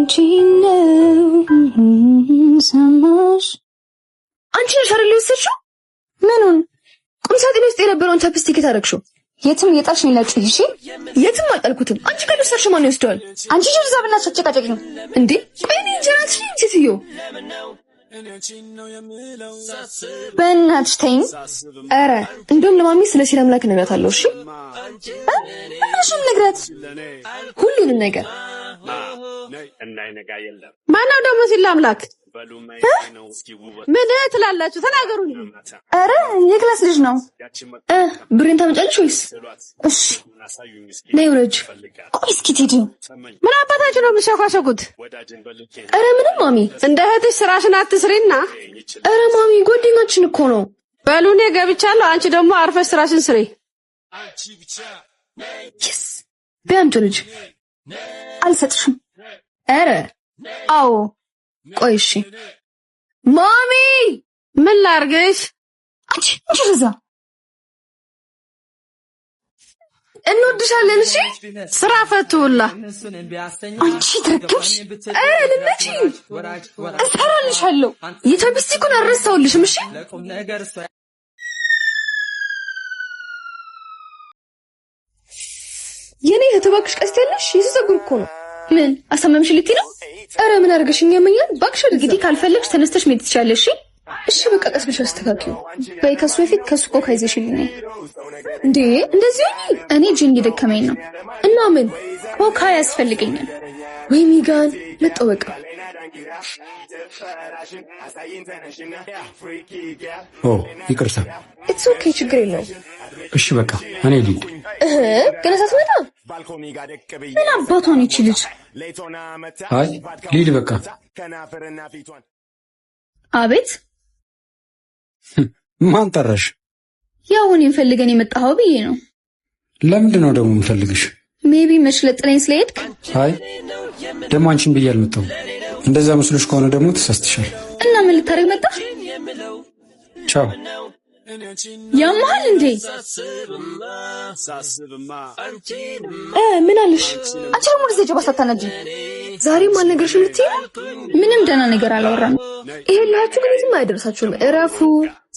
አንቺን ነው ሰማሽ። አንቺ ነሽ አይደል የወሰድሽው? ምኑን? ቁም ሳጥን ውስጥ የነበረውን chapstick የታረግሽው? የትም እየጣልሽ ነው ላጩ። እሺ፣ የትም አልጣልኩትም። አንቺ ካልወሰድሽው ማን ይወስደዋል? አንቺ ጅርዛ ብናትሽ አጨቃጨቂኝ እንዴ! ቆይ እኔ እንጀራ አትችይም ሴትዮ። በእናትሽ ተይኝ። ኧረ እንደውም ለማሚ ስለ ሲል አምላክ እነግራታለሁ። እሺ ምንሽም ንግረት ሁሉንም ነገር። ማነው ደግሞ ሲል አምላክ ምን ትላላችሁ? ተናገሩ። ኧረ የ class ልጅ ነው። ብሬን ታመጫለሽ ወይስ? እሺ ነይ ውረጅ። ቆይ እስኪ ቴዲ፣ ምን አባታችሁ ነው የምትሸኳሸኩት? ኧረ ምንም ማሚ። እንደ እህትሽ ስራሽን አትስሪና። ኧረ ማሚ ጓደኛችን እኮ ነው። በሉ እኔ ገብቻለሁ። አንቺ ደግሞ አርፈሽ ስራሽን ስሪ። Yes በይ አምጪው ልጅ። አልሰጥሽም። ኧረ አዎ ቆይ እሺ ማሚ ምን ላርግሽ? አንቺ አንቺ እዛ እንወድሻለን። እሺ ስራ ፈቱላ። አንቺ ትረገብሽ። ኧረ ልመቺ እሰራልሻለሁ። የ chapstick ኡን አልረሳሁልሽም። እሺ የኔ እህት እባክሽ ቀስት ያለሽ የሱ ፀጉር እኮ ነው። ምን አሳመምሽ ልትይ ነው? ኧረ ምን አድርገሽኝ ያመኛል እባክሽ። ወደዛ እንግዲህ ካልፈለግሽ ተነስተሽ መሄድ ትችያለሽ። እሺ እሺ በቃ ቀስ ብለሽ አስተካክዪው። በይ ከሱ በፊት ከሱ ኮካ ይዘሽልኝ ነይ። እንዴ እንደዚህ ሆኚ? እኔ እጄን እየደከመኝ ነው። እና ምን ኮካ ያስፈልገኛል። ወይ ሚጋን መጣሁ በቃ። ኦ ይቅርታ። It's okay ችግር የለውም። እሺ በቃ እኔ ልሂድ። እህ ገና ሳትመጣ ምን አባቷ ነው ይቺ ልጅ? አይ ልሂድ በቃ። አቤት። ማን ጠራሽ? ያው እኔን ፈልገን የመጣኸው ብዬ ነው። ለምንድን ነው ደግሞ የምፈልግሽ? Maybe መች ለጥለኝ ስለሄድክ። አይ ደግሞ አንቺን ብዬ አልመጣሁም። እንደዛ መስሎሽ ከሆነ ደግሞ ተሳስተሻል። እና ምን ልታደርግ መጣህ? ቻው። ያመሃል እንዴ? ምን አለሽ? አንቺ ደግሞ ወደዚያ ጀባ ሳታናጂ። ዛሬም አልነገርሽም ልትይ ነው? ምንም ደህና ነገር አላወራም። ይሄ ላችሁ ግን የትም አያደርሳችሁም። እረፉ።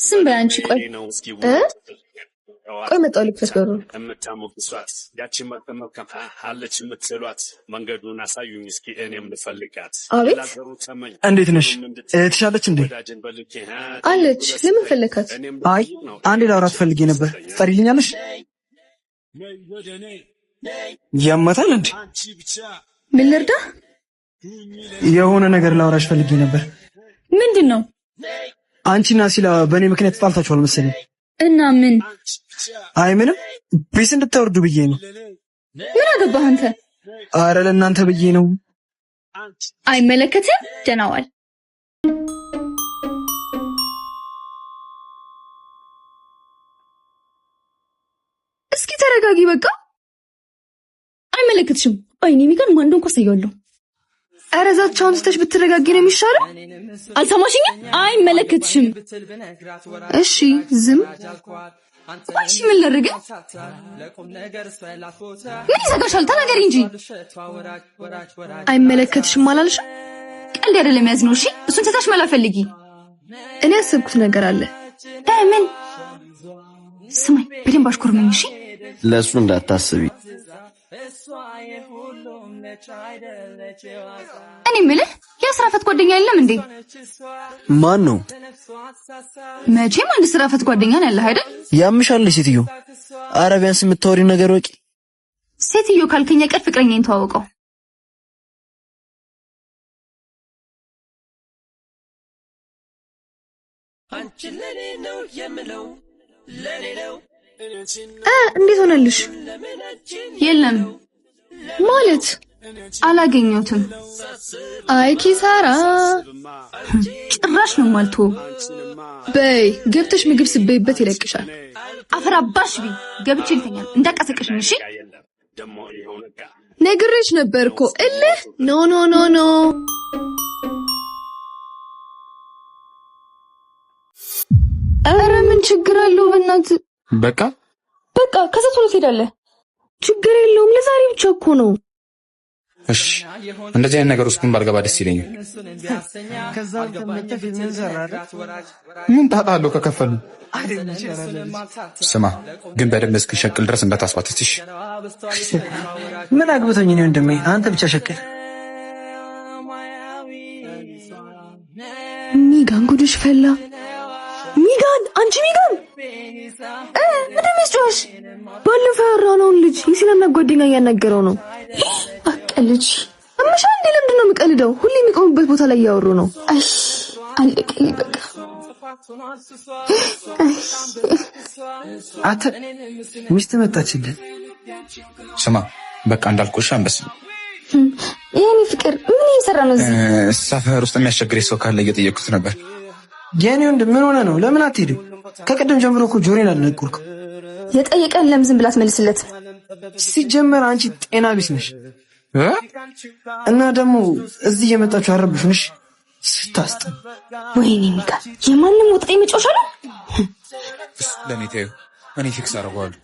ዝም በይ አንቺ። ቆይ እ ቆይ መጣሁ ልክፈት በሩን። አቤት እንዴት ነሽ? እህትሽ አለች እንዴ? አለች። ለምን ፈለካት? አይ አንዴ ላውራት ፈልጌ ነበር። ትጠሪልኛለሽ? ያማታል እንዴ? ምን ልርዳ? የሆነ ነገር ላውራሽ ፈልጌ ነበር። ምንድን ነው? አንቺና ሲላ በእኔ ምክንያት ተጣልታችኋል መሰለኝ። እና ምን? አይ ምንም፣ peace እንድታወርዱ ብዬ ነው። ምን አገባህ አንተ? አረ ለእናንተ ብዬ ነው። አይመለከትም። ደህና ዋል። እስኪ ተረጋጊ በቃ። አይመለከትሽም። አይኔ ሚጋን ማን እንደሆንኩ አሳየዋለሁ። ኧረ ዛቻውን ስተሽ ብትረጋጊ ነው የሚሻለው። አልሰማሽኝም? አይመለከትሽም። እሺ ዝም። ቆይ እሺ ምን ላድርግ? ምን ይዘጋሻል? ተናገሪ እንጂ። አይመለከትሽም አላልሽም? ቀልድ አይደለም ያዝነው። እሺ እሱን ትተሽ መላ ፈልጊ። እኔ ያሰብኩት ነገር አለ። ምን? ስማኝ በደንብ አሽኮርመኝ። እሺ ለእሱ እንዳታስቢ። እኔ የምልህ የስራ ፈት ጓደኛ የለም እንዴ? ማን ነው? መቼም አንድ ስራ ፈት ጓደኛ ነው ያለህ አይደል? ያምሻል ሴትዮ። ኧረ ቢያንስ የምታወሪው ነገር ወቂ። ሴትዮ ካልከኝ ቀር ፍቅረኛዬን ተዋወቀው። እንዴት ሆነልሽ? የለም ማለት አላገኘሁትም። አይ ኪሳራ። ጭራሽ ነው የማልተወው። በይ ገብተሽ ምግብ ስበይበት ይለቅሻል። አፈር አባሽ ቢ ገብቼ ልተኛ እንዳቀሰቅሽኝ። እሺ ነግሬሽ ነበር እኮ እልህ። No no no no። ኧረ ምን ችግር አለው? በእናትህ በቃ በቃ ከዛ ቶሎ ትሄዳለህ። ችግር የለውም ለዛሬ ብቻ እኮ ነው። እሺ፣ እንደዚህ አይነት ነገር ውስጥ ግን ባልገባ ደስ ይለኛል። ምን ጣጣ አለው ከከፈሉ? ስማ ግን በደንብ እስክሸቅል ድረስ እንዳታስባትትሽ። ምን አግብቶኝ እኔ ወንድሜ፣ አንተ ብቻ ሸቅል። ሚጋን ጉድሽ ፈላ። ሚጋን፣ አንቺ ሚጋን ምንድን ነው የሚያስጮኸሽ? ባለፈው ያወራነውን ልጅ የሲናና ጓደኛ እያናገረው ነው። አቀልጅ አመሻ እንዴ? ለምንድን ነው የምቀልደው? ሁሌ የሚቆሙበት ቦታ ላይ እያወሩ ነው። አይ አለቀልኝ በቃ። አንተ ሚስት መጣችልህ። ስማ በቃ እንዳልኩሽ አንበስ። የኔ ፍቅር ምን እየሰራ ነው እዚህ? ሰፈር ውስጥ የሚያስቸግር ሰው ካለ እየጠየኩት ነበር። የኔ ወንድም ምን ሆነ ነው? ለምን አትሄድም? ከቅድም ጀምሮ እኮ ጆሮዬን አልነቁርኩም። የጠየቀን ለምን ዝም ብላ አትመልስለት? ሲጀመር አንቺ ጤና ቢስ ነሽ እና ደግሞ እዚህ እየመጣችሁ አረብሹን። እሺ ስታስጥ። ወይኔ ሚካ የማንም ወጣ መጫወቻ ነው። ለእኔ ተይው፣ እኔ fix አደርገዋለሁ።